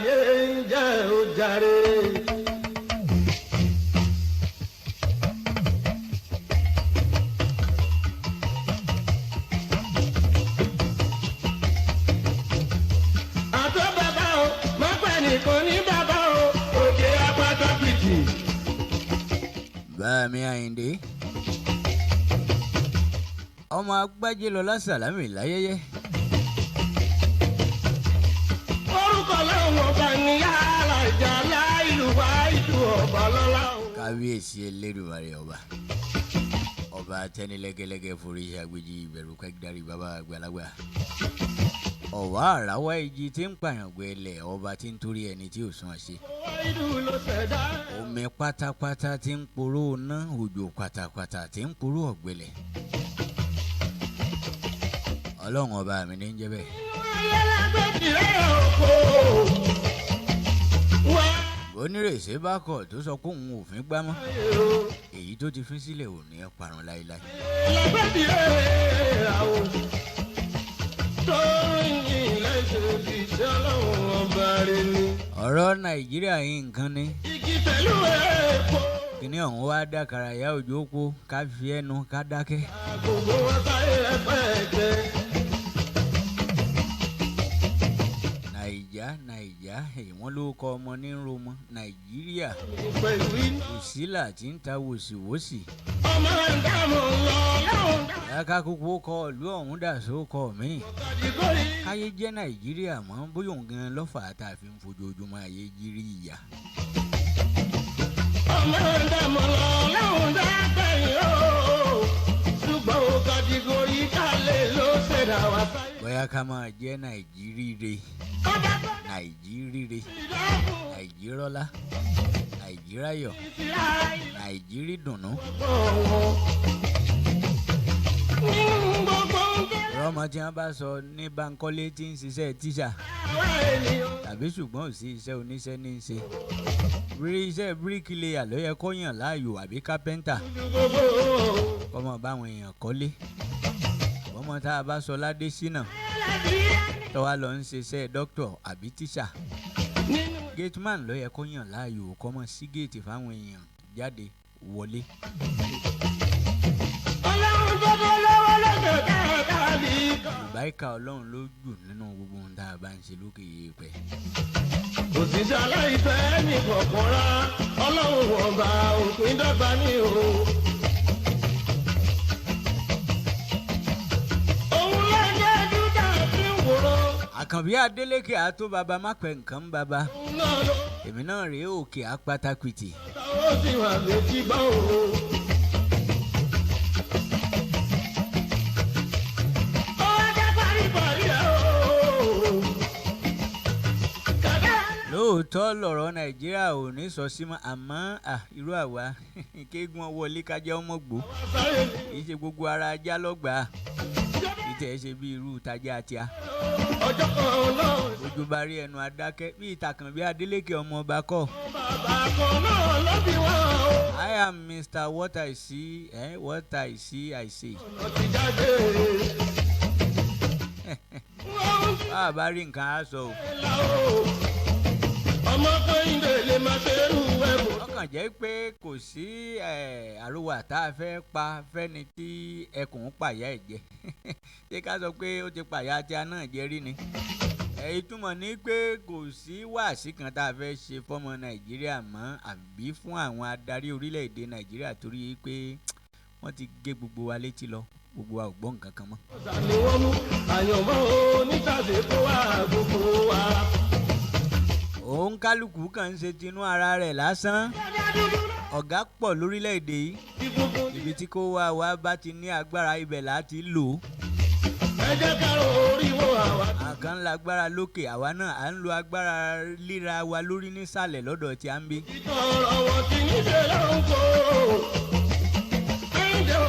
Láyé ń jẹ́ ojàre. Àtọ́ bàbá o, má pẹ́ nìkan ní bàbá o, òkè apáta pìtì. Báàmí Àyìndé ọmọ agbájé lọlá Sàlámì láyẹyẹ. Orúkọ láwọn ọba ní yàrá ìjà láìlú wá ìlú ọba lọ́la o. Kábíyèsí Elédùmarè, ọba ọba tẹnilẹ́gẹ́lẹ́gẹ́ forí ṣàgbéjì ìbẹ̀rù kẹ́gídárì, bàbá àgbàlagbà, ọ̀wá àràwá ìjì tí ń pààyàn gbẹlẹ̀, ọba tí ń torí ẹni tí ò sún àṣẹ. Wá ìlú ló ṣẹ̀dá. Omi pátápátá tí ń poró ná, òjò pátápátá tí ń poró ọ̀gbẹlẹ̀, Ọlọ́run ọba mi ní ń jẹ́ bẹ́ẹ̀. Ayé lágbèjì rẹ̀ òkò. Wá Onírèsé bá kọ̀ tó sọ pé òun ò fín gbámọ́, èrò èyí tó ti fín sílẹ̀ ò ní parun láéláé. lágbèjì rẹ̀ àwò. Tó ń yìn lẹ́sẹ̀ bí iṣẹ́ Ọlọ́run ọba rẹ̀ ni. Ọ̀rọ̀ Nàìjíríà yìí nǹkan ni. Igi pẹ̀lú èèpo. Kíní ọ̀hún wá dákàrà ìyá òjò po, ká fi ẹnu ká dákẹ́. Àgògò wọn sáyé rẹpẹtẹ. Nàìjà Nàìjà, wọ́n ló kọ ọmọ ní Romọ Nàìjíríà. Pẹ̀lú iná. Òsílà tí ń ta wòsíwòsì. Ọmọ ẹ̀dáàmú lọ lọ́hùn. Yàrá kúkú kọ ìlú ọ̀hún dà sókọ mi. Kàdígórì. Káyé jẹ́ Nàìjíríà mọ́, bóyá òun gan lọ́fà tá a fi ń fojoojúmọ́ ayé jírí ìyá. Ọmọ ẹ̀dáàmú lọ lọ́hùn dágbẹ̀yìn o. Ṣùgbọ́n o kàdígórì kálẹ̀ ló ṣẹ̀dá wá sáyé. Bóyá ká máa jẹ́ Nàìjíríre, Ọba tó Nàìjíríre, ti dáàbò Nàìjírọ́lá, Nàìjíráyọ̀, ìsirá Nàìjírídùnnú. ìlọ́pọ̀ wọn. Nínú gbogbo ń tẹ́ Rọ́mọ tí wọ́n bá sọ ní Bankole tí ń ṣiṣẹ́ tíṣà àwọn ènìyàn. tàbí ṣùgbọ́n ò sí iṣẹ́ oníṣẹ́ ní í ṣe. Rí iṣẹ́ bíríkìlẹ̀yà ló yẹ kó yàn láàyò àbí kápẹ́ńtà Ju gbogbo kọ́mọ báwọn èèyàn kọ́lé. Ọmọ tá a bá sọ ládé sínà tó wá lọ ń ṣiṣẹ́ dókítọ̀ àbí tíṣà. Nínú Gateman ló yẹ kó yàn láàyò, kọ́mọ sí géètì fáwọn èèyàn jáde wọlé. Ọlọ́run tó tó lọ́wọ́ lọ́dọ̀ káàkiri kan. Ìbáríkà Ọlọ́run ló jù nínú gbogbo ohun tá a bá ń ṣe lókè yèèpẹ̀. Òṣìṣẹ́ aláìfẹ́ ní kọ̀ọ̀kan rá, Ọlọ́run ọba òpin dọ́gba ní o. Òun ló jẹ́ dúdà tí ń wòró. Àkànbí Adélékè àtó baba má pẹ́ nǹkan ń baba. Òun náà ló Èmi náà rèé òkè apátápìtì. ta ó sì wà létí gbọ́ o. Ó wá jẹ́ paríparí ẹ̀ o. Kàkà. Lóòótọ́ lọ̀rọ̀ Nàìjíríà ò ní sọ sí mọ́, àmọ́ irú àwa kéegun wọlé kájá ọmọ gbò. Sáré ní Kì í ṣe gbogbo ara ajá lọ́gbàá. Ìtẹ̀ ṣe bí irú tajà tíá. Ọjọ́ kan náà. Ojú bá rí ẹnu adákẹ́ bí ìtàkànbí Adélékè ọmọ ọba kọ́. Bàbá kan náà ló bí wọn o. I am Mr. What I see, eh? What I see, I say. Ọ̀nà ti jáde. Wọ́n ń Bá a bá rí nǹkan á sọ o. la o. Ọmọ Kẹ́hìndé lè máa ṣerú ẹ̀bùn. Ọkàn jẹ́ pé kò sí àròwà tá a fẹ́ pa fẹ́ni tí ẹkùn pàyà ẹ̀ jẹ. Ṣé ká sọ pé ó ti pàyà tí a náà jẹ rí ni? Ìtumọ̀ ni pé kò sí wáàsí kan tá a fẹ́ ṣe fọ́mọ Nàìjíríà mọ́ àbí fún àwọn adarí orílẹ̀-èdè Nàìjíríà, torí pé wọ́n ti gé gbogbo wa létí lọ, gbogbo wa ò gbọ́ nǹkan kan mọ́. Ọ̀sà ni wọ́n mú àyànmọ́ onítàsé kó wá gbogbo wa. Òun kálukú kàn ń ṣe tinú ara rẹ̀ lásán. Ọ̀gá pọ̀ lórílẹ̀-èdè yìí. Ti funfun ní Ibi tí kò wá wa bá ti ní agbára, ibẹ̀ là á ti lò ó. Ẹ jẹ́ ká ro orí wo àwa. Àkàn lágbára lókè, àwa náà à ń lo agbára líra wa lórí nísàlẹ̀ lọ́dọ̀ tí a ń bí. Ìtàn ọ̀rọ̀ wọn ti ní ṣe ló ń kó. Kẹ́hìndé o,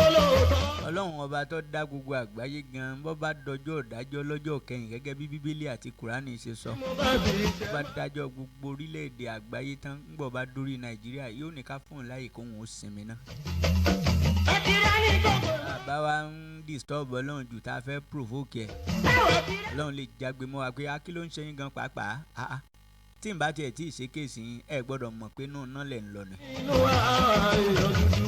olóòótọ́. Ọlọ́run ọba tó dá gbogbo àgbáyé gan, bó bá dọjọ́ ìdájọ́ lọ́jọ́ kẹyìn, gẹ́gẹ́ bí Bíbélì àti Kùránì ṣe sọ, Mo bá bí bó bá dájọ́ gbogbo orílẹ̀-èdè àgbáyé tán, ńgbọ̀ bá dórí Nàìjíríà, yóò ní ká fún un láyè kóhun ó sinmi náà. Ẹ ti rẹ́ ní gbogbo. Bá a Bá wa ń disturb Ọlọ́run jù, tá a fẹ́ provoke ẹ̀, Ọlọ́run lè jágbe mọ́ wa pé á, kí ló ń ṣe yín gan pàápàá? Ah, ah. Tí n bá tiẹ̀ tí ì ṣe case yín, ẹ gbọ́dọ̀ mọ̀ pé inú iná lẹ̀ ń lọ ni. Inú wa èèyàn dúdú.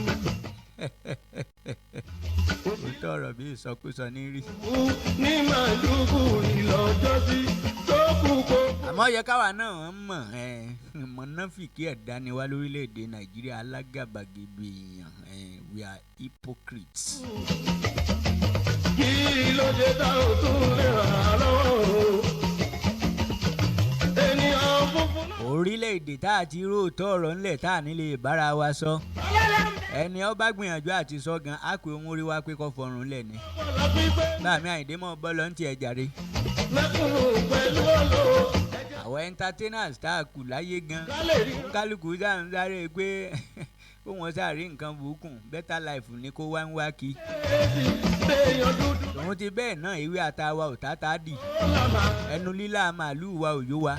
Òótọ́ ọ̀rọ̀ bí ìsọkúsọ ní rí. Kú ní Màdúgù ìlọ́jọ́sí tó kù kó. Àmọ́ yẹ káwa náà mọ̀ ẹ́, mọ̀nàfìkì ẹ̀dá ni wá lórílẹ̀‐èdè Nàìjíríà, alágàbàgebè èèyàn ẹ̀, we are hypocrites. Kí ló dé tá ò tún lè ràn án lọ́wọ́ o? Ènìyàn funfun náà. Orílẹ̀-èdè tá a ti róòtọ́ ọ̀rọ̀ ńlẹ̀ tá a nílé ìbára wa sọ, ẹni ó bá gbìyànjú àti sọ gan á pé òun rí wá pé kó fọrùn lẹ̀ ni. Bọ́lá pípé. Báàmí Àyìndé mọ́ bọ́lọ́ ń tiẹ̀ jàre. Mẹ́kúnnù pẹ̀lú olówó. Àwọn entertainers tá a kù láyé gan, Ká lè rí. kálukú sáà ń sáré pé kó wọn sáré nǹkan burúkú, better life ni kó wá ń wá kí. Èsì èèyàn dúdú. Tòun ti bẹ́ẹ̀ náà, ewé ata wa ò tá dì. Ó là máa. Ẹnu lílà màálùú wa ò yó wa,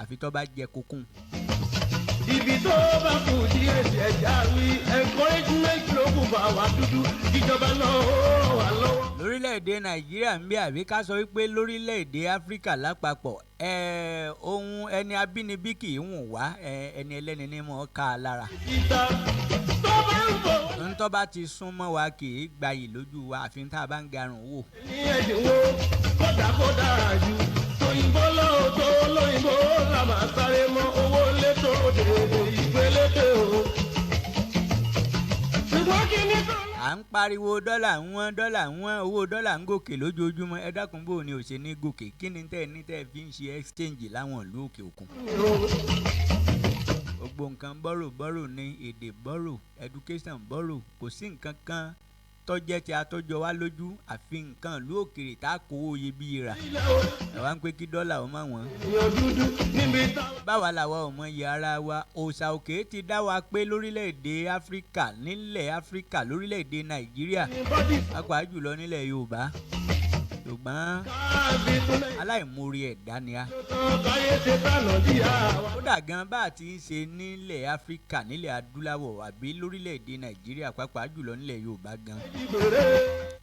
àfi tó bá jẹ kókún. Ibi tó bá kù díẹ̀ sí ẹja wí, encouragement ló kù bá wa dúdú, ìjọba náà ó ràn wá lọ́wọ́. Lórílẹ̀‐èdè Nàìjíríà ń bí, àbí ká sọ wípé lórílẹ̀‐èdè Áfíríkà lápapọ̀, ohun ẹni abínibí kì í wùn wá, ẹni ẹlẹ́ni ní mọ́ ká a lára. Ìta tó bá ń bọ̀ Ntọ́ bá ti sún mọ́ wa kì í gbayì lójú wa, àfi tá a bá ń garùn wò. Ní ẹ̀dínwó kódà kódà jù tóyìnbó lọ́wọ́ tó lóyìnbó là máa sáré mọ́ owó létò dèrè ìgbélédè o. Ṣùgbọ́n kí ni kò À ń pariwo dọ́là ń wọ́n, dọ́là ń wọ́n, owó dọ́là ń gòkè lójoojúmọ́. Ẹ dákun, bò ní ò ṣe ní gòkè? Kí ni tẹ́ ẹ ní tẹ́ ẹ fi ń ṣe exchange láwọn ìlú òkè òkun? Gbogbo nǹkan borrow borrow ní, èdè borrow, education borrow, kò sí nǹkan kan tó jẹ́ tí a tọ́jọ́ wá lójú àfi nǹkan ìlú òkèèrè tá a kówó iyebíye rà. Ilẹ̀ o. Ẹ wá ń pé kí dọ́là ó má wọ́n. Èèyàn dúdú níbi táwọn. Báwa làwa ò mọ iye ara wa. Òòṣà òkè ti dá wa pé lórílẹ̀‐èdè Áfíríkà, nílẹ̀ Áfíríkà, lórílẹ̀‐èdè Nàìjíríà, Ní bọ́dì. pàápàá jùlọ nílẹ̀ Yorùbá, ṣùgbọ́n káàbí túnlẹ̀ aláìmoore ẹ̀dá ni a. tán káyé ṣe tànà díà wa. Kódà gan, bá a ti ń ṣe nílẹ̀ Áfíríkà, nílẹ̀ adúláwọ̀, àbí lórílẹ̀‐èdè Nàìjíríà, pàápàá jùlọ nílẹ̀ Yorùbá gan, Ìbèrè.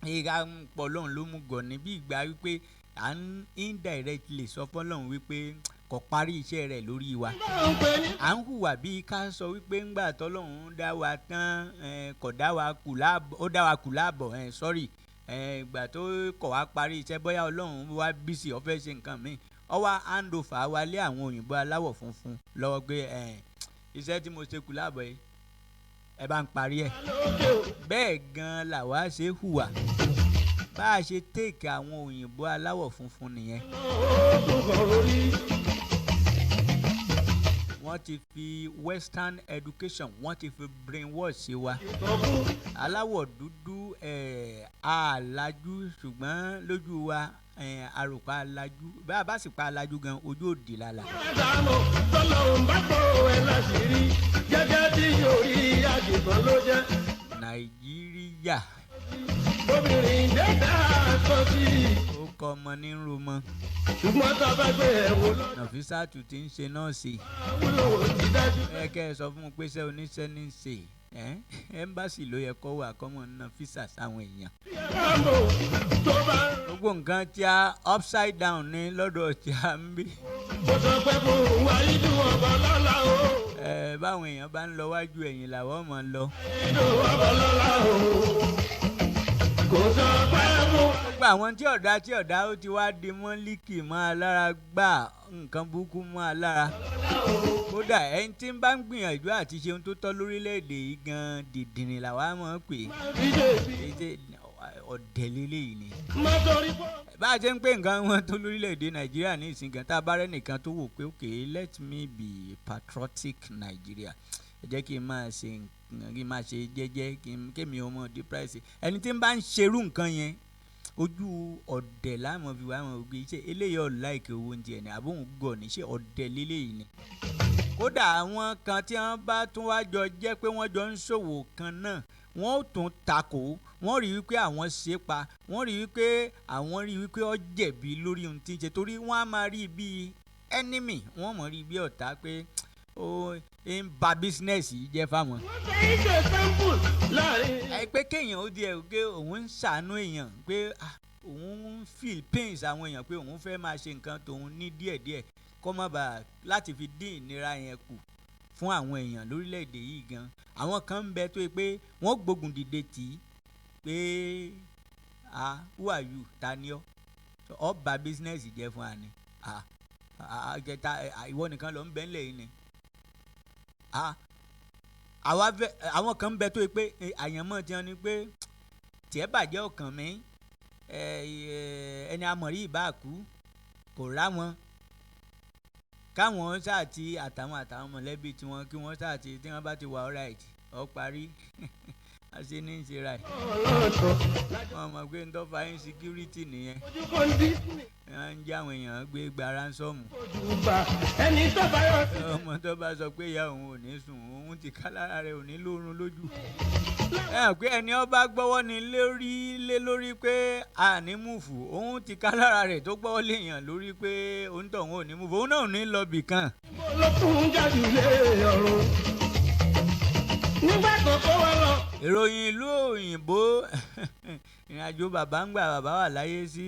Ìka ń pọ̀ lọ́hùn ló mú gọ̀ ní bí ìgbà wípé à ń indirectly sọ fọ́lọ́hún wípé kò parí iṣẹ́ rẹ̀ lórí wa. Bá ń pè ní. À ń hùwà bíi ká sọ wípé ńgbà tọ́lọ́hún dá wa tán, kò dá wa kù láàbọ̀, ó dá wa kù láàbọ̀, sorry, ìgbà tó kọ̀ wá parí iṣẹ́, bóyá Ọlọ́run wá busy, ó fẹ́ ṣe nǹkan míì, ó wá hand over wa lé àwọn òyìnbó aláwọ̀ funfun lọ́wọ́ pé iṣẹ́ tí mo ṣe kù láàbọ̀ yìí, ẹ bá ń parí ẹ̀. Lókè o. Bẹ́ẹ̀ gan làwa ṣe hùwà, bá a ṣe take àwọn òyìnbó aláwọ̀ funfun nìyẹn. Ó tún kàn lórí. Wọ́n ti fi western education, wọ́n ti fi brainwash wa. Ìtọ́kùn. Aláwọ̀ dúdú àlájú, ṣùgbọ́n lójú wa àròpá alájú, bá a bá sì pa alájú gan, ojú òdì lálà. Ádámù tọ́lọ́hún bá pọ̀ ẹ̀ láṣìírí gẹ́gẹ́ bí orí àgùntàn ló jẹ́. Nàìjíríà. Obìnrin dẹ́ta sọ sí i. Ó kọ ọmọ ní romọ. Ṣùgbọ́n tá a bá gbé ẹ̀wò lọ. Nọ̀físàtù tí ń ṣe nọ́ọ̀sì. Wúlò ti dájú. Ẹ kẹ́ ẹ sọ fún un pé iṣẹ́ oníṣẹ́ ní í ṣe ẹ́, ẹ́mbáàsì ló yẹ kó wà kọ́mọ ná físà sáwọn èèyàn. Rámbò tó bá ń Gbogbo nǹkan tí a upside down ní lọ́dọ̀ tí a ń bí. Kó sọ pé fún wáyídù ọba lọ́la o. Ẹ báwọn èèyàn bá ń lọ wájú, ẹ̀yìn làwọn mọ̀ ń lọ. Wáyídù ọba lọ́la o. Kò sọ pé fún. Gbogbo àwọn tí ọ̀dà tí ọ̀dà, ó ti wá di mọ́líkì mọ́ a lára, gbà nǹkan burúkú mọ́ a lára. Kódà ẹni tí ń bá ń gbìyànjú àti ṣe ohun tó tọ́ lórílẹ̀‐èdè yìí gan, dìndìnrín làwa mọ̀ ọ́n pè é, ṣe ọ̀dẹ̀ lélẹ́yìí ni. Má torí pọ́. Bá a ṣe ń pè nǹkan wọn tó lórílẹ̀‐èdè Nàìjíríà ní ìsìn gan, tá a bá rẹ́ nìkan tó wò pé, "Okay, let me be patriotic Nigeria, ẹ jẹ́ kí n máa ṣe nǹkan, kí n máa ṣe jẹ́jẹ́, kí n kémi ọmọ di price," ẹni tí ń bá ń ṣerú nǹkan yẹn, ojú ọ̀dẹ̀ láàmú fi wá wọn ògbé ṣe eléyìí, ọ̀ like owó oúnjẹ ni àbóhùn gọ̀ ní ṣe ọ̀dẹ̀ lélẹ́yìí ni. Kódà àwọn kan tí wọ́n bá tún wá jọ jẹ́ pé wọ́n jọ ń ṣòwò kan náà, wọ́n ó tún takò, wọ́n rí wípé àwọn ṣe é pa, wọ́n rí wípé àwọn rí wípé ó jẹ̀bi lórí ohun tí ń ṣe, torí wọ́n á máa rí bíi enemy, wọ́n mọ̀ rí bí ọ̀tá pé ó ń ba bísínẹ́sì yìí jẹ́ fáwọn. Wọ́n fẹ́ ṣe sample láàrin. Ẹ pé kéèyàn ó di ẹ̀ pé òun ń ṣàánú èèyàn, pé òun ń feel pains àwọn èèyàn, pé òun fẹ́ máa ṣe nǹkan tòun ní díẹ̀díẹ̀ kó má bàa láti fi dín ìnira yẹn kù fún àwọn èèyàn lórílẹ̀‐èdè yìí gan. Àwọn kan ń bẹ tó yẹ pé wọ́n gbógun dìde tì í pé, "Ah, who are you? Ta ni ọ́? Ọ́ bà bísínẹ́sì jẹ́ fún wa ni. Ah, jẹta ìwọ nìkan ló ń bẹ ńlẹ̀ yìí ni." Ah, àwa fẹ́. Àwọn kan ń bẹ tó yẹ pé àyànmọ́ tiwọn ni pé tiẹ̀ bàjẹ́ ọkàn mi, ẹni amọ̀rí ìbá kú kò rá wọn, káwọn sáà ti àtàwọn mọ̀lẹ́bí tiwọn, kí wọ́n sáà ti tí wọ́n bá ti wà alright, ọ parí, àṣẹ ní í ṣe ra ẹ̀. Ọlọ́tọ̀. Wọ́n mọ̀ pé ń tọ́fà insecurity nìyẹn. Ojú kan Disney. Wọ́n ń já àwọn èèyàn gbé gba ransom. Ojú bá ẹni tó bá yọ sí. Ọmọ tó bá sọ pé ìyá òun ò ní sùn, òun ti ká lára rẹ̀ ò ní lórun lójú. Ẹ hàn pé ẹni ọba gbọ́wọ́ ni lórí lé lórí pé a ní múfù, òun ti ká lára rẹ̀ tó gbọ́wọ́ léèyàn lórí pé òun tọ̀hún ò ní múfù, òun náà ò ní lọ bì kan. Ló tún jáde lé ọ̀run. Nígbà tó kó wa lọ. Ìròyìn ìlú òyìnbó, ìrìnàjò bàbá ń gbà bàbá wà láyé sí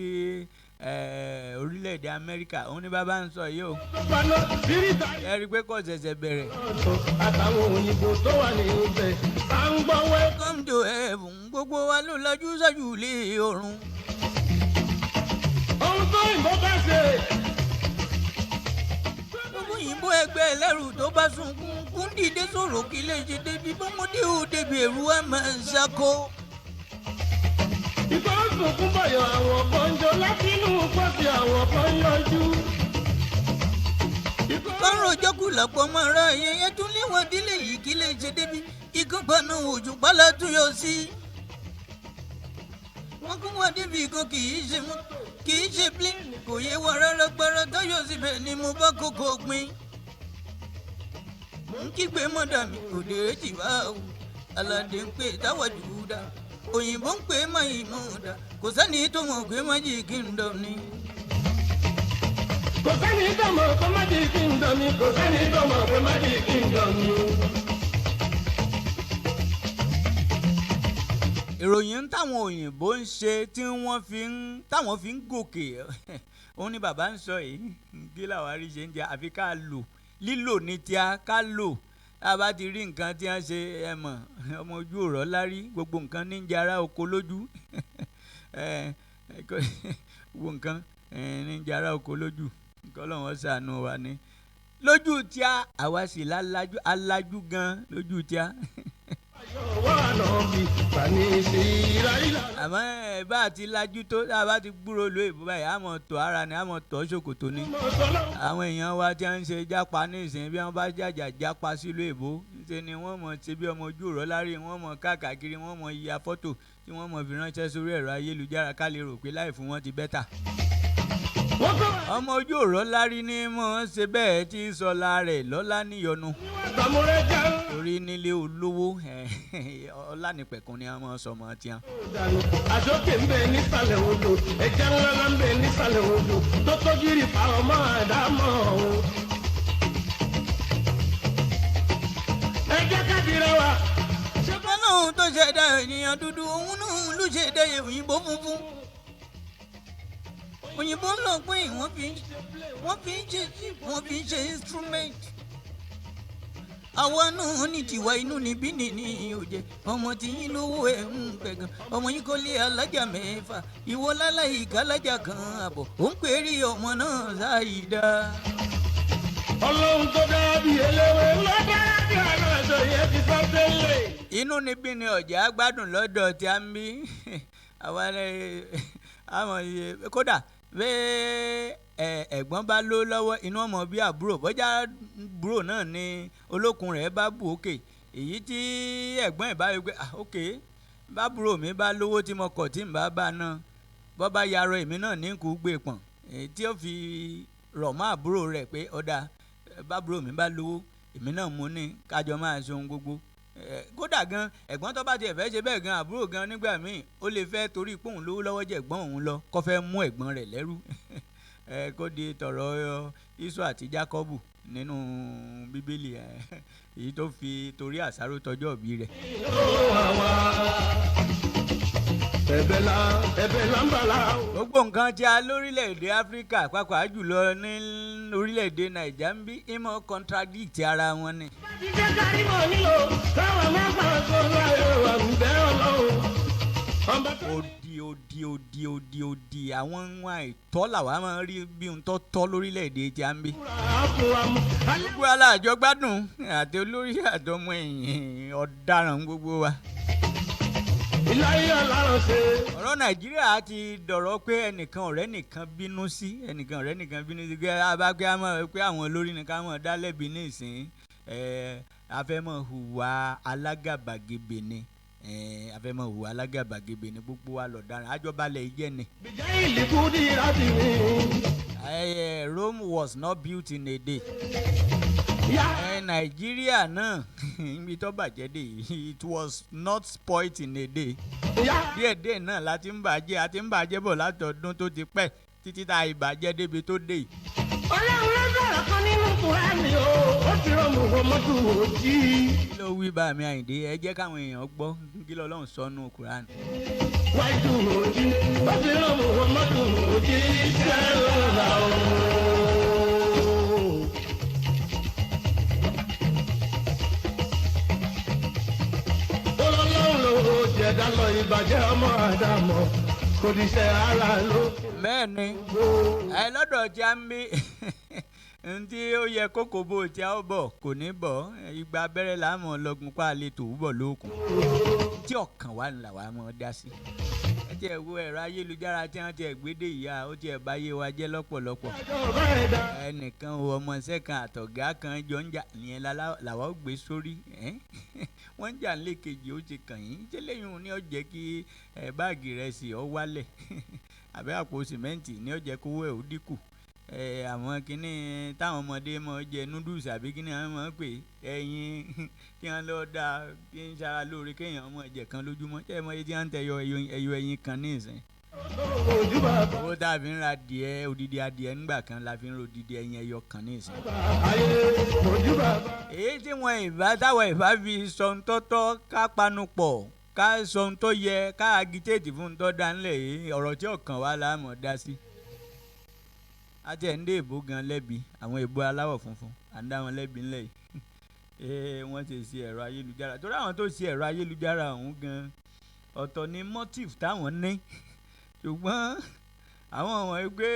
orílẹ̀-èdè Amẹ́ríkà, òun ni bàbá ń sọ yìí o. Tó paná bíríta. Ẹ rí i pé kò ṣẹ̀ṣẹ̀ bẹ̀rẹ̀. Ọ̀tọ̀ àtàwọn òyìnbó tó wà ní ibẹ̀. À ń gbọ́ wẹ́. Come to heaven, gbogbo wa ló lajú sájú lé ọ̀run. Ohun tó òyìnbó bá ṣe. Gbogbo òyìnbó ẹgbẹ́ ẹlẹ́rù tó bá sunkún kún dìde sọ̀rọ̀ kí lè ṣe débi bọ́mọdé ò débi èrú ẹ̀ máa ń ṣako. Ìgbà ń sunkún bọ̀yọ̀, àwọn kan ń jọ látinú pọ̀sí, àwọn kan ń yọjú. Ìgbà Kọ́rọ̀ jọ́kù lọ́pọ̀ máa ra ẹyẹ tún léwọ̀n délé yìí kí lè ṣe débi ikú panu òṣùpá látún yọ sí. Wọ́n kún wọn débi kan kì í ṣe mú kì í ṣe plane, kò yé wa rárá, gbára táyọ̀ síbẹ̀ ni mo bá kókó pin. Mò ń kígbe mọ́dà mi òde èjì wá o, aládé ń pè táwa jùúdà, òyìnbó ń pè máyì mọ́dà, kò sẹ́ni tó mọ̀ pé májì kingdom ni. Kò sẹ́ni tó mọ̀ pé Magic Kingdom ni, kò sẹ́ni tó mọ̀ pé Magic Kingdom ni. Ìròyìn táwọn òyìnbó ń ṣe tí wọ́n fi ń táwọn fi ń gòkè, òun ni bàbá ń sọ yìí. Kí làwa rí ṣe ń jẹ àfi ká lò lílò ní tíá ká lò. Tá a bá ti rí nǹkan tí wọ́n ṣe, ẹ mọ̀, ọmọ ojú ọ̀rọ̀ lárí, gbogbo nǹkan ní ń jẹ ara oko lójú, gbogbo nǹkan ní ń jẹ ara oko lójú. Nǹkan Ọlọ́run ṣàánú wa ni lójú tíá, àwa sì lálájú alájú gan lójú tíá. Ayọ̀ wà náà bí bani sí ìráyìlá. Àmọ́ ẹ bá a ti lajú tó, tá a bá ti gbúrò lóye ìbò báyìí, àmọ́ tọ́ ara ni, àmọ́ tọ́ ṣòkòtò ni. Mo sọ lọ́wọ́. Àwọn èèyàn wa tí wọ́n ń ṣe jápa ní ìsìn, bí wọ́n bá jàjà jápa sílùú èbó, ṣe ni wọ́n mọ̀ ṣe bí ọmọ ojú ọ̀rọ̀ lárí, wọ́n mọ̀ káàkiri, wọ́n mọ̀ ya fọ́tò tí wọ́n mọ̀ fi ránṣẹ́ sórí ẹ̀rọ ayélujára ká lè rò pé láì fún wọn ti bẹ́tà. Wọ́n kọ́ wa Ọmọ ojú ọ̀rọ̀ lárí ni mọ̀ ń ṣe bẹ́ẹ̀ tí sọlá rẹ̀ lọ́lá níyọnu. Àtàmúrẹ́jà Torí nílé olówó ọlánìpẹ̀kun ni a mọ̀ sọmọ tiwọn. dànù. Àsókè ń bẹ nísàlẹ̀ odò, ẹja ńlá ńlá ń bẹ nísàlẹ̀ odò tó tójú rí pa ọmọ àdámọ̀ o. Ẹ jẹ́ ká dira wa. Ọlọ́run tó ṣẹ̀dá ènìyàn dúdú, òun náà ló ṣẹ̀dá òyìnbó funfun. Òyìnbó ń lọ pé wọ́n fi ń ṣe chip, wọ́n fi ń ṣe instrument. Àwa náà ní tiwa, inú níbí nìní òjẹ ọmọ tí yín lówó ẹ̀ ń pẹ̀gàn, ọmọ yín kò lé alájà mẹ́fà, ìwọ láláì kálájà kan àbọ̀, ó ń pè rí ọmọ náà ṣáìdá. Ọlọ́run tó dábì eléwé ló dábì aláṣọ yẹn ti sọ tẹ́lẹ̀. Inú níbí ni ọ̀jà gbádùn lọ́dọ̀ tí a ń bí àwa àmọ̀ iye. Kódà bẹ́ẹ̀ ẹ̀gbọ́n bá ló lọ́wọ́, inú ọmọ bí àbúrò bọ́jà búrò náà ni olókun rẹ̀ bá bù ókè, èyí tí ẹ̀gbọ́n ẹ̀ bá rí pé, "Ah, ok, bábúrò mi bá lówó tí mo kọ̀ tí n bá bá náà bọ́ bá yarọ, èmi náà ní kú gbé pọ̀n," èyí tí ó fi rọ̀ mọ́ àbúrò rẹ̀ pé ọ̀dà bábúrò mi bá lówó, èmi náà mú ní kájọ máa ṣe ohun gbogbo. Kódà gan ẹ̀gbọ́n tó bá tiẹ̀ fẹ́ ṣe bẹ́ẹ̀ gan, àbúrò gan nígbà míì ó lè fẹ́ torí pé òun lówó lọ́wọ́ jẹ̀ ẹ̀gbọ́n òun lọ, kó fẹ́ mú ẹ̀gbọ́n rẹ̀ lẹ́rú, kó di tọ̀rọ̀ Ísọ̀ àti Jákọ́bù. Nínú Bíbélì ẹ, èyí tó fi torí àsáró tọjọ́ òbí rẹ̀. Ẹ̀bẹ̀ la ẹ̀bẹ̀ la ń bà la o. Gbogbo nǹkan tí a lórílẹ̀‐èdè Áfíríkà, pàápàá jùlọ ní orílẹ̀‐èdè Nàìjà ń bí, ìmọ̀ contradict ara wọn ni. Ti jẹ́ kárí mọ̀ nílò káwọn mẹ́fà tó láyé wà ń bẹ́ ọlọ́run. Ọba tó Odi odi odi odi odi àwọn ohun àìtọ́ làwa máa ń rí bí ohun tó tọ́ lórílẹ̀‐èdè tí a ń bí. kúra á fún wa mú. Alẹ́ Gbogbo aláàjọ gbádùn àti olórí àtọmọ ẹ̀yìn ọ̀daràn gbogbo wa. Ìláyé ọ̀làrán ṣe. Ọ̀rọ̀ Nàìjíríà ti dọ̀rọ̀ pé ẹnìkan ọ̀rẹ́ nìkan bínú sí ẹnìkan, ọ̀rẹ́ nìkan bínú sí pé a bá pé a mọ̀ pé àwọn olórí ni ká mọ̀ dá lẹ́bi ní ìsín ẹ̀, a fẹ́ mọ̀ hùwà alágàbàgebè ni ẹ̀, a fẹ́ mọ̀ hùwà alágàbàgebè ni. Gbogbo wa lọ̀daràn, àjọbalẹ̀ ìjẹ́ ni. Bìjẹ́ ìlíkú ní láti mi. Rome was not built in a day. Yá Nàìjíríà náà, ibi tó bàjẹ́ dé yìí, it was not spoilt in a day. Yá. Díẹ̀díẹ̀ náà la ti ń bàjẹ́, a ti ń bàjẹ́ bọ̀ látọdún tó ti pẹ́ títí tá a ìbàjẹ́ débi tó dé yìí. Ọlọ́run ló sọ̀rọ̀ kan nínú Kùránì o. Ó ti rán Muhammadu òjì. Kí ló wí bá mi, Àyìndé? Ẹ jẹ́ káwọn èèyàn gbọ́ kí lọ́lọ́run sọ nù Kúránì. Wájú òjì. Ó ti rán Muhammadu òjì. Sẹ́lọ̀lá o. Ọlọ́run ló jẹ̀dá lọ ìbàjẹ́ ọmọ Àdàmọ̀. Kò ní ṣe ara ló. Bẹ́ẹ̀ ni ẹ lọ́dọ̀ tí a ń bí ntí ó yẹ kókò bó tí a ó bọ̀ kò ní bọ̀. Igba abẹ́rẹ́ là á mọ̀ lọ́gùn pa àlè tòwú bọ̀ lókun tí ọ̀kan wà ní làwa mọ̀ dá sí. Ẹ tiẹ̀ wo ẹ̀rọ ayélujára tí wọ́n tiẹ̀ gbé dé ìyá, ó tiẹ̀ bá yé wa jẹ́ lọ́pọ̀lọpọ̀. Ìjọba ẹ̀dá. Ẹnìkan o, ọmọọṣẹ́ kan àtọ̀gá kan jọ ń jà ìyẹn làwa ó gbé sórí ẹ́n. Wọ́n ń jà lẹ́ẹ̀kejì, ó ti kàn yín ṣé lẹ́yìn ní ó jẹ́ kí báàgì rẹ̀ sì ọ wálẹ̀ àbí àpò sìmẹ́ǹtì ní ó jẹ́ kówó ẹ̀ ó dínkù. Àwọn kinní táwọn ọmọdé máa jẹ, noodles àbí kinní àwọn máa ń pè ẹyin tí wọ́n lọ dá kí ń ṣara lóore kéèyàn máa jẹ kan lójúmọ́. Ṣé ẹ mọ iye tí wọ́n ń tẹ ẹyọ ẹyin kan ní ìsìn? Ojú bàbá. Owó tá a fi ń ra adìẹ, odidi adìẹ ńgbà kan la fi ń ra odidi ẹyin ẹyọ kan ní ìsìn. Ayé ojú bàbá. Èyí tí wọn ìbá táwọn ìbá fi sọ ohun tó tọ́, ká panu pọ̀, ká sọ ohun tó yẹ, ká agitéètì fún ohun tó dá ńlẹ̀ yìí, ọ̀rọ̀ tí ọ̀kan wa la mọ̀ dá sí. A tiẹ̀ ń dé èbó gan lẹ́bi, àwọn èbó aláwọ̀ funfun à ń dá wọn lẹ́bi ńlẹ̀ yìí. Ee, wọ́n ti ṣe ẹ̀rọ ayélujára torí àwọn tó ṣe ẹ̀rọ ayélujára ọ̀hún gan, ọ̀tọ̀ ni motive táwọn ní, ṣùgbọ́n àwọn wọ̀nyí pé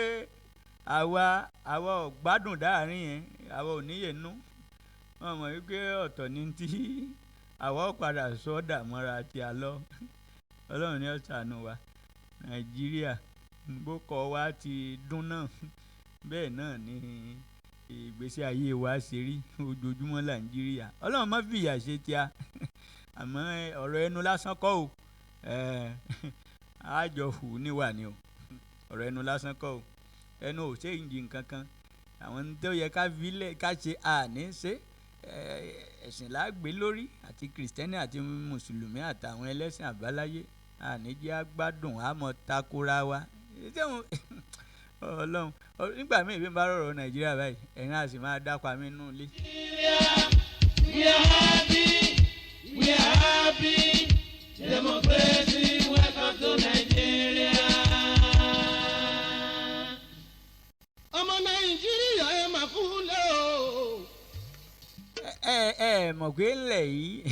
àwa ò gbádùn dáàrin yẹn, àwa ò níyè nú. Wọ́n mọ̀ wípé ọ̀tọ̀ ni tí àwa ó padà sọ dà mọ́ra tí a lọ. Ọlọ́run ni ó ṣàánú wa. Nàìjíríà bó kọ wa ti dún náà, bẹ́ẹ̀ náà ni ìgbésí ayé wa ṣe rí ojoojúmọ́ Nàìjíríà. Ọlọ́run má fìyà ṣe tíá, àmọ́ ọ̀rọ̀ ẹnu lásán kọ́ o. Á jọ hù níwà ni o. Ọ̀rọ̀ ẹnu lásán kọ́ o. Ẹnu ò ṣe ń jí nǹkan kan. Àwọn tó yẹ ká fi lẹ̀ ká ṣe àní ṣe. Ẹ̀sìn là gbé lórí àti Kìrìsìtẹ́nì àti Mùsùlùmí àtàwọn ẹlẹ́sìn àbáláyé. Àní jẹ́ á gbádùn, á mọ takora wa. Ṣé òun Ọlọ́run nígbà míì bí n bá rọ̀rọ̀ Nàìjíríà báyìí, ẹ̀rín á sì máa dápa mí nínú ilé. We are happy, we are happy, democracy, welcome to Nigeria. Ọmọ Nàìjíríà, ẹ máa kú lé o. Ẹ mọ̀ pé ńlẹ̀ yìí,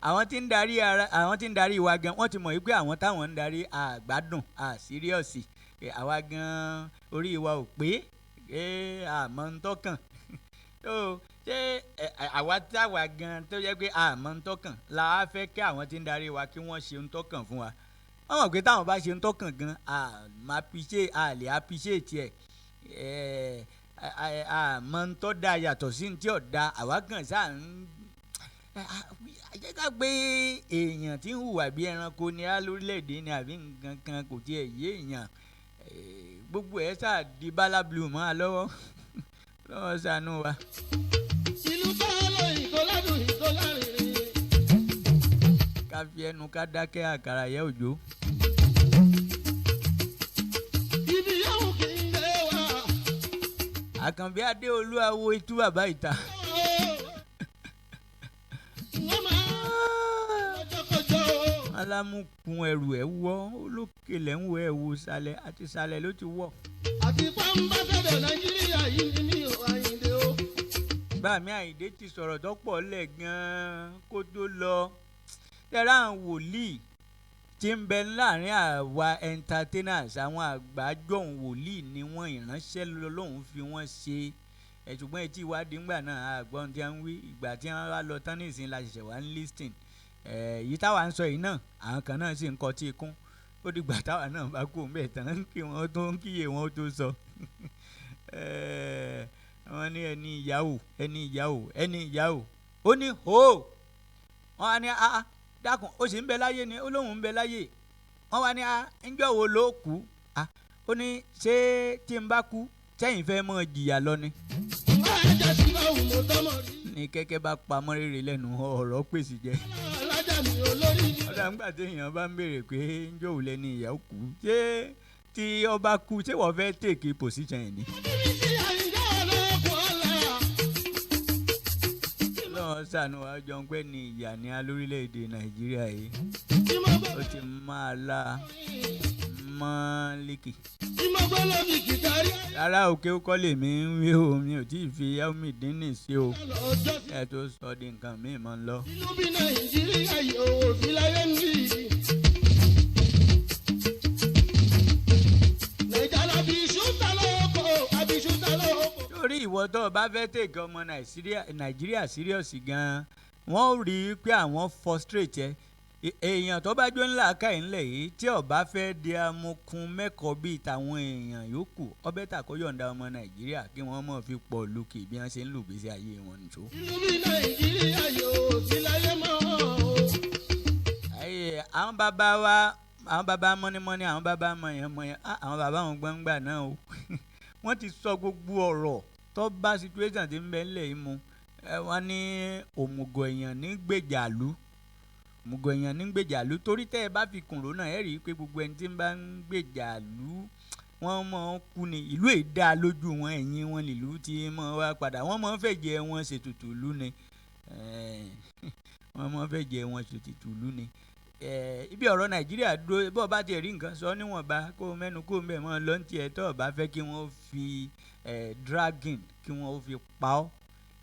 àwọn tí ń darí ara, àwọn tí ń darí wa gan, wọ́n ti mọ̀ wípé àwọn táwọn ń darí àgbádùn àsíríọ̀sì, àwa gan orí wa ò pé àmọ́ ń tọ́kàn tó ṣé àwa táwa gan tó yẹ pé àmọ́ ń tọ́kàn la á fẹ́ kí àwọn tí ń darí wa kí wọ́n ṣe ń tọ́kàn fún wa. Wọ́n mọ̀ pé táwọn bá ṣe ń tọ́kàn gan, àmọ́ appreciate, a lè appreciate ẹ̀ àmọ́ ń tọ́ da yàtọ̀ sí ní tí ò da. Àwa kàn sáà ń jẹ́ ká gbé èèyàn tí ń hùwà bí ẹranko ní á lórílẹ̀‐èdè ni àbí nǹkan kan kò tiẹ̀ yé èèyàn. Gbogbo ẹ̀ sáà di bálá blue mọ́ a lọ́wọ́ lọ́wọ́, ṣàánú wa. Ìlú tó lóyìn tó ládùn tó lárinrin. Ká fi ẹnu ká dákẹ́ àkàrà yẹ òjò. Ibi yóò kí n lé wa. Àkànbí Adéolú awo itú bàbá ìta. Wọ́n máa lọ́jọ́kọjọ́ o. Alámùkún ẹrù ẹ̀ wọ́ olókè lẹ́ ń wọ ẹ̀ wo sálẹ̀ àti sálẹ̀ ló ti wọ̀. Àti pàmbásẹ̀dọ̀ Nàìjíríà yìí ni mí ò Àyìndé o. Bàmí Àyìndé ti sọ̀rọ̀ tó pọ̀ lẹ̀ gan-an kó tó lọ. Tẹ́lá àwọn wòlíì tí ń bẹ láàrin àwa entertainers, àwọn àgbájọ̀hún wòlíì ni wọ́n, ìránṣẹ́ lọ́lọ́hún fi wọ́n ṣe. Ẹ̀ ṣùgbọ́n etí ìwádìí ńgbà náà àgbọ̀n tí wọ́n ń wí ìgbà tí wọ́n wá lọ tán nísìnyí la ṣẹ̀ṣẹ̀ wá ń listing. Ẹ̀ èyí táwa ń sọ yìí náà àwọn kan náà sì ń kọtí ikún. Ó dìgbà táwa náà bá kú òun bẹ́ẹ̀ tán kí wọ́n tó ń kíyè wọn ó tó sọ. Ẹ̀ wọ́n ní ẹni ìyàwó, ẹni ìyàwó, ẹni ìyàwó. Ó ní hó. Wọ́n á ní a dákun ó sì ń bẹ láyé ni, ó lóun ń bẹ láyé. Wọ́n wá ní a ńjọ́ wo ló kú? A ó ní ṣé tí n bá kú sẹ́yìn fẹ́ mọ́ jìyà lọ ni. Wọ́n á jẹ́ sí báwo mo tọ́mọ rí. Ní kẹ́kẹ́ bá pamọ́ rere lẹ́nu ọ̀rọ̀ pèsè jẹ. Alájà mi ò lórí. Ọ̀dà ńgbà tí èèyàn bá ń béèrè pé ńjọ́ wo lẹni ìyàwó kú, ṣé tí ọba kú ṣé wọ́n fẹ́ take position ẹ̀ ni? Níbi tí Àyìndé ọlọ́kùn ọ̀la. Ọlọ́run ṣàánú wa jọ ń pẹ́ ní ìyà ní a lórílẹ̀‐èdè Nàìjíríà yìí. Tí mo gbọ́ Ó ti máa la mọ́líkì. tí mo gbọ́ lóbi kìtàrí. Rárá òkè ó kọ́ lèmi ń wí o, mi ò tí ì fi Yaumidini sí o. Lọ́jọ́ sí Ẹ tó sọ di nǹkan míì mọ́ ń lọ. ìlú bí Nàìjíríà yìí ò sí láyé ń bí. Nàìjà làbí ṣúta lóko, àbí ṣúta lóko. Torí ìwọ tó o bá fẹ́ tèkẹ́ ọmọ Nàìjíríà serious gan-an, wọ́n rí i pé àwọn frustrate ẹ. Èèyàn tó bá jó ńlá ká ẹ̀ ńlẹ̀ yìí tí ó bá fẹ́ di amukun mẹ́kọ̀ọ́ bíi tàwọn èèyàn yòókù, ọbẹ̀ tà kó yọ̀ǹda ọmọ Nàìjíríà kí wọ́n mọ̀ fi pọ̀ lókè bí wọ́n ṣe ń lùgbésí ayé wọn nìṣó. Ìlú bí Nàìjíríà yìí ò sí láyé mọ́ o. Ayé àwọn bàbá wa, àwọn bàbá mọ́nímọ́ní, àwọn bàbá mọ̀yànmọ̀yàn, àwọn bàbá wọn gbọ̀ngbà náà o. Wọ́n ti sọ gbogbo ọ̀rọ̀ tó bá situation tí ń bẹ ńlẹ̀ yìí mu. Ẹ wọ́n ní òmùgọ̀ èèyàn ní gbèjàlú. Òmùgọ̀ èèyàn ní gbèjàlú torí tẹ́ ẹ bá fi kùnrò náà ẹ rí i pé gbogbo ẹni tí ń bá ń gbèjàlú wọ́n mọ̀ ń kú ni. Ìlú èyí dá lójú wọn, ẹ̀yìn wọn nílùú tí mọ̀ wá padà. Wọ́n mọ̀ ń fẹ̀jẹ̀ wọn ṣètùtù ìlú ni. Wọ́n mọ̀ ń fẹ̀jẹ̀ wọn ṣètùtù ìlú ni. Ibi ọ̀rọ̀ Nàìjíríà dúró, bó o bá ti rí nǹkan sọ níwọ̀nba kó o mẹ́nu kó o mẹ́ mọ́ lọ́n tiẹ̀ tó o bá fẹ́ kí wọ́n fi dragging kí wọ́n fi pa ọ́.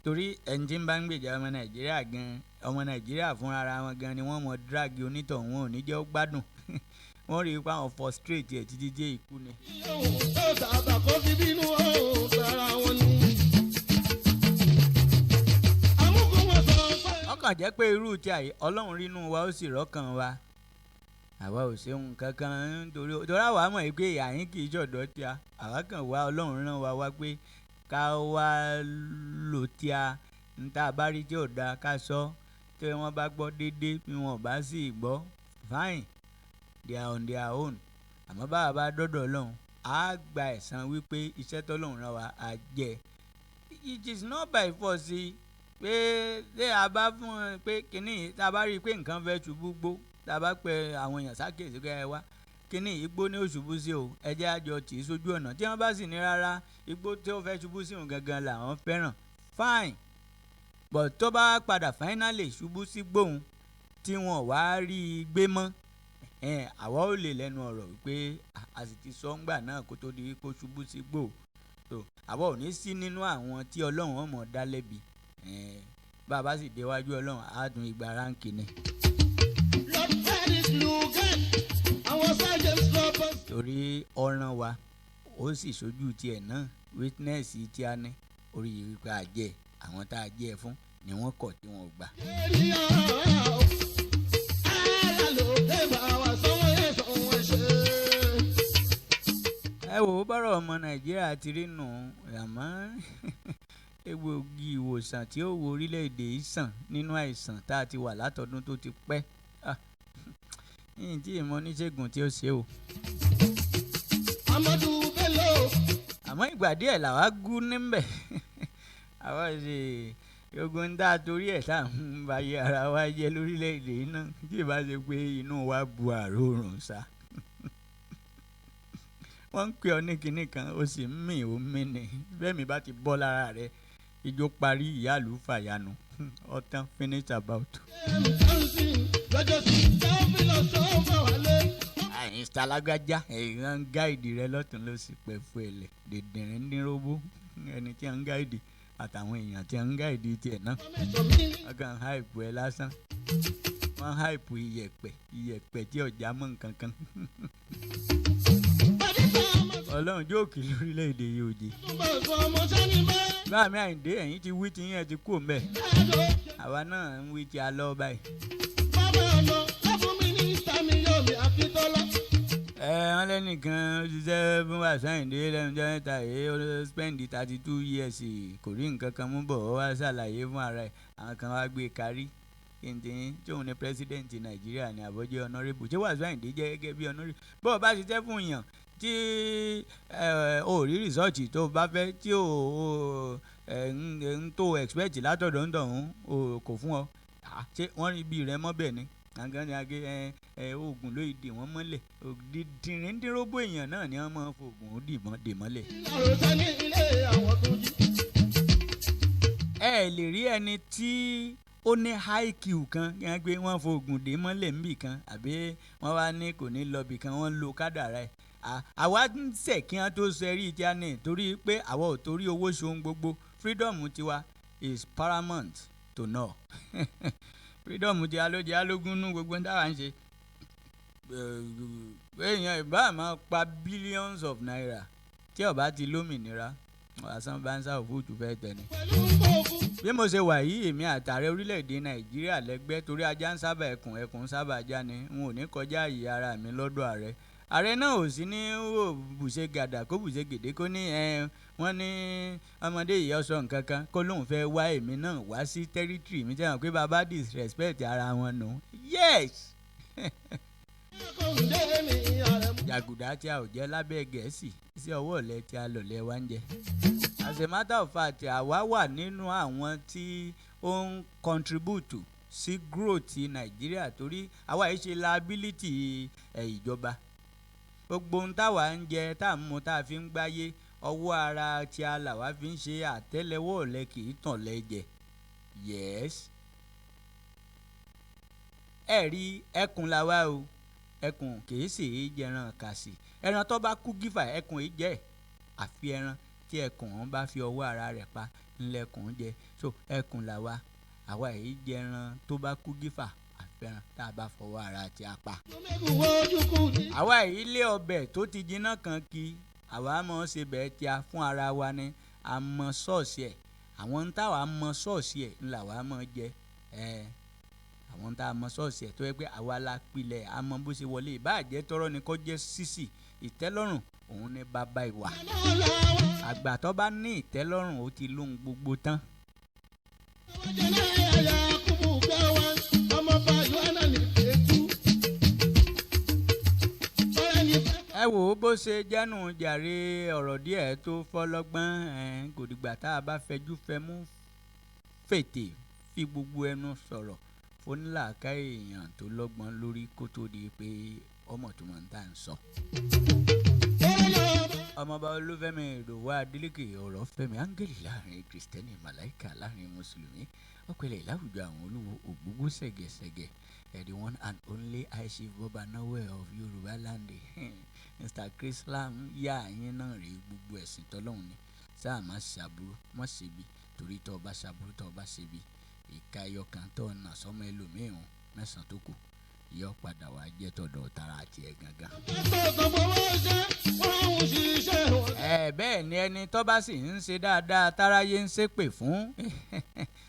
Torí ẹni tí ń bá ń gbèjà ọmọ Nàìjíríà gan, ọmọ Nàìjíríà fúnra ara wọn gan ni wọ́n mọ̀ drag onítọ̀hún, wọn ò ní jẹ́ ó gbádùn. Wọ́n rí i pé àwọn frustrate ẹ̀ títí dé ikú ni. Yóò tó tàbà kó fi bínú ọ̀hún sára wọn ni. Amúkún wọn sọ pé. Ó kàn jẹ́ pé irú tí àyè Ọlọ́run rínú wa ó sì rọ́kàn wa. Àwa ò ṣe nǹkan kan nítorí torí àwa mọ̀ pé àyín kì í ṣọ̀dọ̀ tí a. Àwa kàn wá Ọlọ́run rán wa wá pé ká wá lò tí a ń tá a bá rí tí ò da ká sọ. Tí wọ́n bá gbọ́ déédéé bí wọ́n ò bá sì gbọ́, fine, they are on their own. Àmọ́ bá a bá dọ́dọ̀ Ọlọ́run, á gba ẹ̀san wípé iṣẹ́ tọ́lọ́run rán wa á jẹ́. It is not by force pé tí a bá fún ẹ pé kíní yìí, tá a bá rí i pé nǹkan fẹ́ ṣubú gbó, tá a bá pe àwọn èèyàn sákèsí pé ẹ wá, kíní igbó ní ó ṣubú sí o, ẹ jẹ́ á jọ tì í sójú ọ̀nà. Tí wọ́n bá sì ní rárá, igbó tí ó fẹ́ ṣubú sí òun gangan làwọn fẹ́ràn, fine. But tó bá padà finally ṣubú sí gbóhun tí wọ́n wá rí i gbé mọ́, àwa ó lè lẹ́nu ọ̀rọ̀ wípé a sì ti sọ ńgbà náà kó tó di wípé ó ṣubú sí gbó. So àwa ò ní sí nínú àwọn tí Ọlọ́run ó mọ̀ dá lẹ́bi. Bá a bá sì dé iwájú Ọlọ́run, á dùn igba ráǹkì ni. Lord Felix Lugard, àwọn Sir James Roberts. Torí ọ̀ràn wa, ó sì ṣojú tiẹ̀ náà, witness tí a ní orí wípé a jẹ́ àwọn tá a jẹ́ fún ni wọ́n kọ̀ tí wọ́n gbà. Nàìjíríà o, ara ló dé bá wa sanwó ẹ̀sán wọn ṣe. Ẹ wò ó bọ́rọ̀ ọmọ Nàìjíríà ti rí nù, àmọ́ egbòogi ìwòsàn tí ó wo orílẹ̀-èdè yìí sàn nínú àìsàn tá a ti wà látọdún tó ti pẹ́. Yìnyín tí ìmọ̀ oníṣègùn tí ó ṣe o. Amadu Bello. Àmọ́ ìgbà díẹ̀ làwa gún níbẹ̀. Àwa ṣe ogun ń dá torí ẹ̀ tá à ń ba ayé ara wa jẹ́ lórílẹ̀-èdè yìí náà tí ì bá ṣe pé inú wa bu àròrùn sá. Wọ́n ń pè ọ ní kinní kan, ó sì ń mì, ó mì ní bẹ́ẹ̀ mi bá ti bọ́ lára rẹ, ijó parí, ìyáàlú fàyànù, ọtán, finish about. Lọ́jọ́ sí táwọn lọ sọ́ọ́ wálé. Ìsàlágájá èèyàn ń gáìdì rẹ lọ́tún ló sì pẹ̀ fún ẹlẹ̀ dèdèrè níròbó, ẹni tí a ń gáìdì àtàwọn èèyàn tí a ń gáìdì tiẹ̀ náà, wọ́n kàn ń háìpù ẹ lásán, wọ́n háìpù iyẹ̀pẹ̀, iyẹ̀pẹ̀ tí ọ̀já mọ́ nǹkan kan. Ọlọ́run jóòkì lórílẹ̀‐èdè yìí òjì. Báàmí Àyìndé, ẹ̀yìn ti wí ti yín, ẹ ti kú òǹbẹ̀, àwa náà ń wí ti a lọ báyìí. Ẹ wọ́n lẹ́nìkan ó ṣiṣẹ́ fún Wàsíù Àyìndé lẹ́nu ọjọ́ mẹ́ta yìí, ó spend 32 years, kò rí nǹkan kan mú bọ̀, ó wá ṣàlàyé fún ara ẹ̀, àwọn kan wá gbé e kárí. Kí n tiyín tí òun ní president Nàìjíríà ní àbọ̀jẹ́ honourable? Ṣé Wàsíù Àyìndé jẹ́ gẹ́gẹ́ bí honourable? Bó o bá ṣiṣẹ́ fún yàn tí ò rí result tó o bá fẹ́, tí ò ń tó expect látọ̀dọ̀ ń tọ̀hún kò fún ọ, ṣé wọ́n rí ibi rẹ mọ́ bẹ́ẹ̀ ni? Àgàn ni age ẹ ẹ oògùn ló dì wọ́n mọ́lẹ̀. Dìrìndínrógbó èèyàn náà ni wọ́n máa ń fòògùn dìbọn dè mọ́lẹ̀. Àròsọ ní ilé àwọn tó jí. Ẹ lè rí ẹni tí ó ní high IQ kan kí wọ́n gbé wọ́n fòògùn dè mọ́lẹ̀ níbì kan, àbí wọ́n wá ní kò ní lọ bì kan, wọ́n ń lo kádàrá ẹ̀. Àwa ń ṣẹ̀ kí wọ́n tó sọ eré tí a ní, torí pé àwa ò torí owó ṣohun gbogbo. Freedom tiwa is paramount to know. Freedom tí a ló jẹ́ alógún nú gbogbo ní táwa ń ṣe. Èèyàn ìbá máa pa billions of naira, tí ó bá ti lómìnira, àsan bá ń sá òfúùtù fẹ́ tẹ̀ ni. Pẹ̀lú gbogbo. Bí mo ṣe wà yìí, èmi àtàrẹ orílẹ̀-èdè Nàìjíríà lẹ́gbẹ́, torí ajá ń sábà ẹkùn, ẹkùn ń sábà ajá ni. N ò ní kọjá àyè ara mi lọ́dọ̀ ààrẹ. Ààrẹ náà ò sí ní wò bùṣe gàdà kó bùṣe gèdè, kó ní ẹ wọ́n ní ọmọdé yìí ọsọ nǹkan kan, kó lóun fẹ́ wá èmi náà wá sí territory mi, jẹ́ pé bàbá disrespect ara wọn nù. Yes, jàgùdà tí a ò jẹ́ lábẹ́ Gẹ̀ẹ́sì sí ọwọ́ ọ̀lẹ tí a lọ̀lẹ́ wa ń jẹ. As a matter of fact, àwa wà nínú àwọn tí ó ń contribute sí growth Nàìjíríà, torí àwa yìí ṣe liability ẹ̀ ìjọba. Gbogbo ohun táwa ń jẹ, tá à ń mu, tá a fi ń gbáyé, ọwọ́ ara tí a là wá fi ń ṣe. Àtẹ́lẹwọ́ ọ̀lẹ kì í tàn lẹ́jẹ̀. Yes, ẹ rí ẹkùn la wá o. Ẹkùn kì í sì í jẹran kàsì. Ẹran tó bá kú gífà, ẹkùn yìí jẹ́. Àfi ẹran tí ẹkùn bá fi ọwọ́ ara rẹ̀ pa ńlẹkùn jẹ. So ẹkùn là wá, àwa yìí jẹran tó bá kú gífà, àfẹran tá a bá fọwọ́ ara tí a pa. Àwa yìí lé ọbẹ̀ tó ti jiná kan kí àwa mọ̀ ṣe bẹ́ẹ̀ tí a fún ara wa ni a mọ ṣọ́ọ̀ṣì ẹ̀. Àwọn ń táwa mọ ṣọ́ọ̀ṣì ẹ̀ ńlá wa mọ̀ jẹ ẹ̀. Àwọn tá a mọ ṣọ́ọ̀ṣì ẹ̀ tó yẹ pé àwa la pilẹ̀, a mọ bó ṣe wọlé. Ìbáàjẹ́ tọrọ ni kò jẹ́ sísì, ìtẹ́lọ́rùn òun ni bàbá ìwà. Àgbà tó bá ní ìtẹ́lọ́rùn, ó ti lóhun gbogbo tán. Ẹ wò ó bó ṣe jẹ́nu jàre, ọ̀rọ̀ díẹ̀ tó fọlọ́gbọ́n ẹ̀ kò dìgbà tá a bá fẹjú fẹmú fètè fi gbogbo ẹnu sọ̀rọ̀ fónílàáká èèyàn tó lọ́gbọ́n lórí kó tó di pé ọmọ tó máa ń tà ń sọ. Ọmọọba Olúfẹ́mi Ìdòwú Adélékè, ọ̀rọ̀ fẹ́mi, áńgẹ́lì láàrin Kristẹni, màláìkà láàrin Mùsùlùmí, ọ̀pẹ̀lẹ̀ láwùjọ àwọn olúwo, ògbógbó ṣẹ̀gẹ̀ṣẹ̀gẹ̀, the one and only High Chief Bọ́ba Noel of Yorùbá land, Mr Chrislam yá àyín náà rí. Gbogbo ẹ̀sìn tọ́lọ́hún ni sáà má ṣàbúrú, má ṣebi, torí tọ́ ọ bá ṣàbúrú, tọ́ ọ bá ṣebi, ìka ẹyọ kan tó ọ̀nà sọmọ ẹlòmíín, mẹ́sàn-án tó kù yọ padà wá jẹ́ tọ̀dọ̀ tara tiẹ̀ gangan. Ẹ bẹ́ẹ̀ ni, ẹni tó bá sì ń ṣe dáadáa táráyé ń ṣépè fún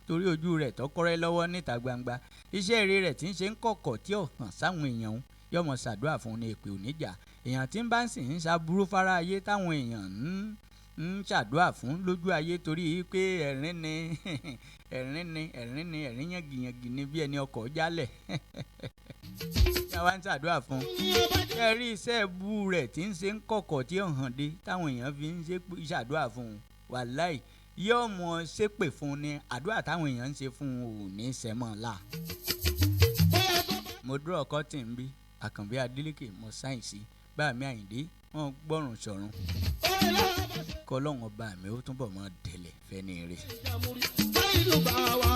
torí ojú rẹ̀ tọkọrẹ́ lọ́wọ́ níta gbangba, iṣẹ́ eré rẹ̀ tí ń ṣe ń kọ̀kọ̀ tí ò hàn sáwọn èèyàn, yọmọ ṣàdúrà fún ní èpè oníjà. Èèyàn tí ń bá sì ń ṣaburú fáráyé táwọn èèyàn ń ṣàdúrà fún lójú ayé, torí pé ẹ̀rín ni, ẹ̀rín ni, ẹ̀rín ni, ẹ̀rín yàngìyàngì ni bí ẹni ọkọ̀ jálẹ̀ tí a wá ń ṣàdúrà fún. Ẹ rí iṣẹ́ bú rẹ̀ tí ń ṣe ń kọ̀kọ̀ tí ó hàn dé táwọn èèyàn fi ń ṣàdúrà fún un, wàláì yóò mọ ṣépè fún un ní àdúrà táwọn èèyàn ń ṣe fún un ò ní sẹ́mọ̀ la. Mo dúró ọkọ tí ń bí Àkànbí Adélékè, mo sáyẹ̀nsì báàmí Àyìndé. Wọ́n gbọ́rùn sọ̀run. Orin lábá ṣe Kọ́lọ́hún ọba mi ó túnbọ̀ mọ́ délẹ̀ fẹ́ni rè. ìjàmùrí. Báyìí ló bá wa.